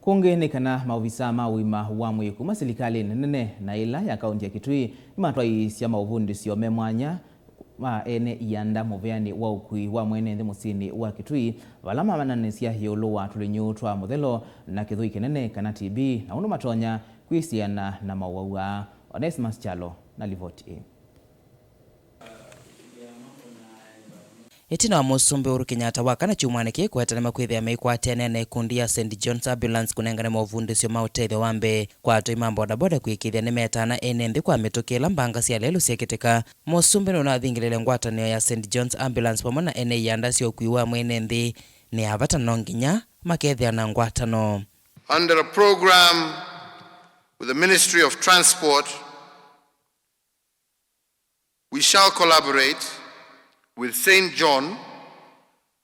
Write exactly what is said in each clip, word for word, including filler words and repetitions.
Kũngĩ nĩ kana maovisa ma ũima wa mwĩĩ kuma silikalĩnĩ nene na ĩla ya kaunti ya Kitui nĩmatwaĩĩsya maũvundĩsyo me mwanya ma ene ianda mũvĩanĩ wa ũkui wa mwene nthĩ mũsyĩnĩ wa Kitui, vala mamananĩsya ĩũlũ wa tũlĩnyũ twa mũthelo na kĩthũi kĩnene kana T B, na ũndũ matonya kwĩsiana na mowau aa. Onesmus Kyalo na livoti ĩĩ. Ĩtina wa Mũsumbĩ Uhuru Kenyatta wa kana kyumwanĩ kĩĩ kũetanĩma kwĩthĩa meikwatĩanĩa na ĩkundi ya Saint John's Ambulance kũnengane maũvundĩsyo ma ũtethyo wa mbee kwa atũi ma bodaboda kũĩkĩĩthya nĩmetana ene nthĩ kwa mĩtũkĩ ĩla mbanga sya lelũ syekĩtĩka. Mũsumbĩ nũnathingĩlĩle ngwatanĩo ya Saint John's Ambulance vamwe na ene ianda sya ũkui wa mwene nthĩ nĩ ya vata, no nginya makethĩa na ngwatano. Under a program with the Ministry of Transport, we shall collaborate with Saint John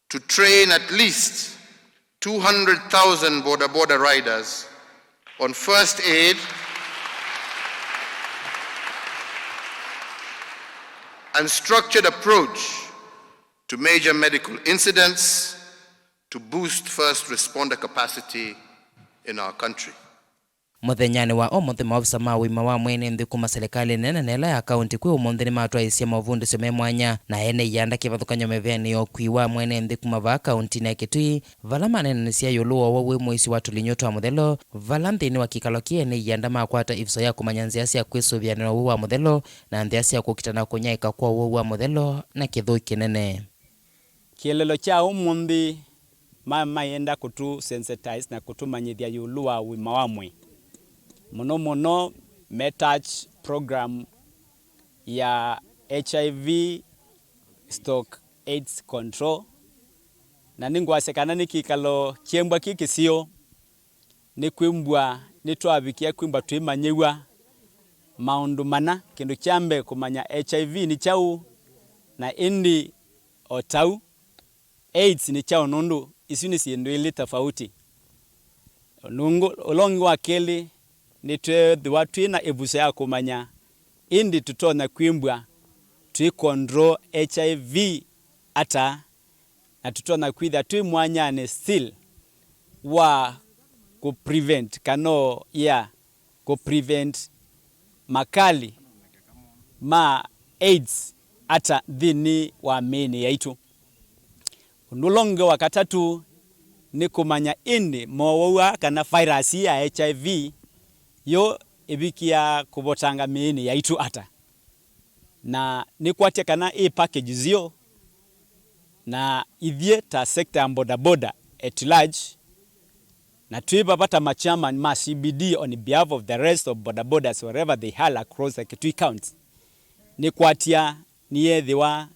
to train at least two hundred thousand boda boda riders on first aid and structured approach to major medical incidents to boost first responder capacity in our country. Mũthenyanĩ wa ũmũnthĩ, maovisa ma ũima wa mwene nthĩ kuma silikalĩ nene na ĩla ya kaunti kwĩ ũmũnthĩ nĩmatwaĩĩsye maũvundĩsyo me mwanya na ene ianda kĩvathũkany'o mĩvĩanĩ ya ũkui wa mwene nthĩ kuma vaa kauntinĩ ya Kitui, vala maneenanĩsya ĩũlũ wa ũwau wĩ mũisyo wa tũlinyũ twa mũthelo, vala nthĩnĩ wa kĩkalo kĩĩ ene ianda makwata ĩvuso ya kũmanya nzĩa sya kwĩsũvĩanĩa na ũwau wa mũthelo na nzĩa sya kũkita na kũnyaĩĩka kwa ũwau wa mũthelo na kĩthũi kĩnene. Kĩeleelo kya ũmũnthĩ ma-, mayenda kũtũ sensitize na kũtũmanyĩthya ĩũlũ wa ũima wa mwĩĩ. Mũno mũno me touch program ya H I V stroke AIDS control. Na nĩngwasya kana nĩ kĩkalo kyĩmbwa kĩ kĩseo, nĩ kwĩmbwa nĩtwavikĩa kwĩmbwa twĩmanyĩw'a maũndũ mana. Kĩndũ kya mbee, kũmanya H I V nĩ kyaũ, na ĩndĩ o tau AIDS nĩ kyaũ, nũndũ isu nĩ syĩndũ ilĩ tofauti. Nũngũ, ũla ũngĩ wa kelĩ, nĩtwethĩwa twĩ na ĩvuso ya kũmanya ĩndĩ tũtonya kwĩmbwa twĩ control H I V ata, na tũtonya kwĩthĩa twĩ mwanyanĩ still wa kũ prevent kana o, yeah, kũ prevent makali ma AIDS ata nthĩnĩ wa mĩĩnĩ yaitũ. Ũndũ ũla ũngĩ wa katatũ nĩ kũmanya ĩndĩ mowau aa kana virus ĩĩ ya H I V yo ĩvikĩaa kũvotanga mĩĩnĩ yaitũ ata. Na nĩkwatya kana ĩ package syo, na ithyĩ ta sector ya bodaboda at large, na twĩ vava ta ma chairman ma C B D on behalf of the rest of bodabodas wherever they are across the Kitui County, nĩkwatya nĩyethĩwa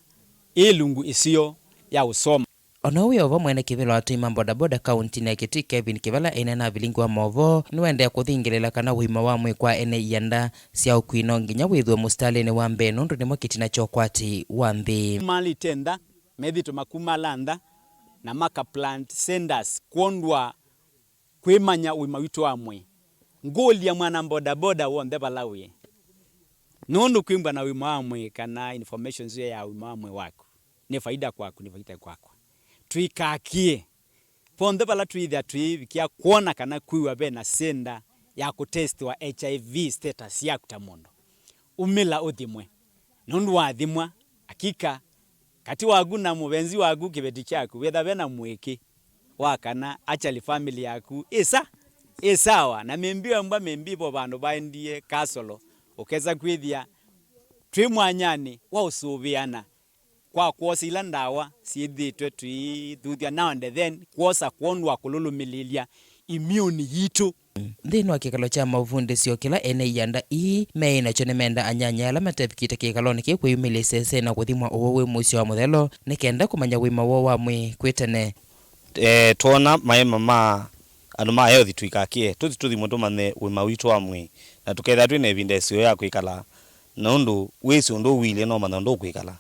ĩ lungu ĩsio ya ũsoma. O na ũu wĩ o vo, mwene kĩvĩla wa atũi ma bodaboda kauntinĩ ya Kitui, Kevin Kĩvala, aineena na avilingi wa maũvoo, nĩwaendee kũthingĩlĩla kana ũima wa mwĩĩ kwa ene ianda sya ũkui no nginya wĩthĩwe mũsitalĩnĩ wa mbee, nũndũ nĩmo kĩtina kya ũkwati wa nthĩ. Malĩte ntha, methĩĩtwe makumala ntha, na maka plant centers kwondũ wa kwĩmanya ũima witũ wa mwĩĩ. Ngũlya mwana bodaboda w'onthe vala wĩ, nũndũ kwĩmbwa na ũima wa mwĩĩ kana information ĩyo ya ũima wa mwĩĩ waku nĩ faida kwaku, nĩ faida kwakwa. Tũikakĩe. Vonthe vala twĩthĩa twĩvikĩa kwona kana kwĩw'a ve na senda ya kũtestiwa H I V status yaku ta mũndũ, umĩla ũthimwe. Nũndũ wathimwa, akika, katĩ waku na mũvenzi waku kĩveti kyaku, wĩtha ve na mũĩkĩ wa kana actually family yaku ĩ sa-, ĩ sawa, na maybe embwa, maybe vo vandũ vaendie kasolo, ũkesa kwĩthĩa twĩ mwanyanĩ wa ũsũvĩana kwa kwosa ila ndawa syĩthĩĩtwe tũithuthya now and then, kwosa kwondũ wa kũlũlũmĩlĩlya immune yitũ. Nthĩnĩ wa kĩkalo kya maũvundĩsyo kĩla ene ianda ii meĩ nakyo, nĩmenda anyanya ala matevikĩte kĩkalonĩ kĩĩ kwĩyumĩlya isese na kũthimwa ũwau wĩ mũisyo wa mũthelo, nĩ kenda kũmanya ũima woo wa mwĩĩ kwĩ tene. E, twoona maema ma andũ ma health, tũikakĩe, tũthi tũthimwe tũmanye ũima witũ wa mwĩĩ, na tũkethĩa twĩ na ĩvinda ĩseo ya kwĩkala, nũndũ wĩsĩ ũndũ ũilyĩ no ũmanye ũndũ ũkwĩkala.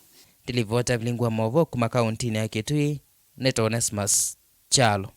Ndilivota vilingi wa maũvoo kuma kauntinĩ ya Kitui, nĩ Onesmus Kyalo.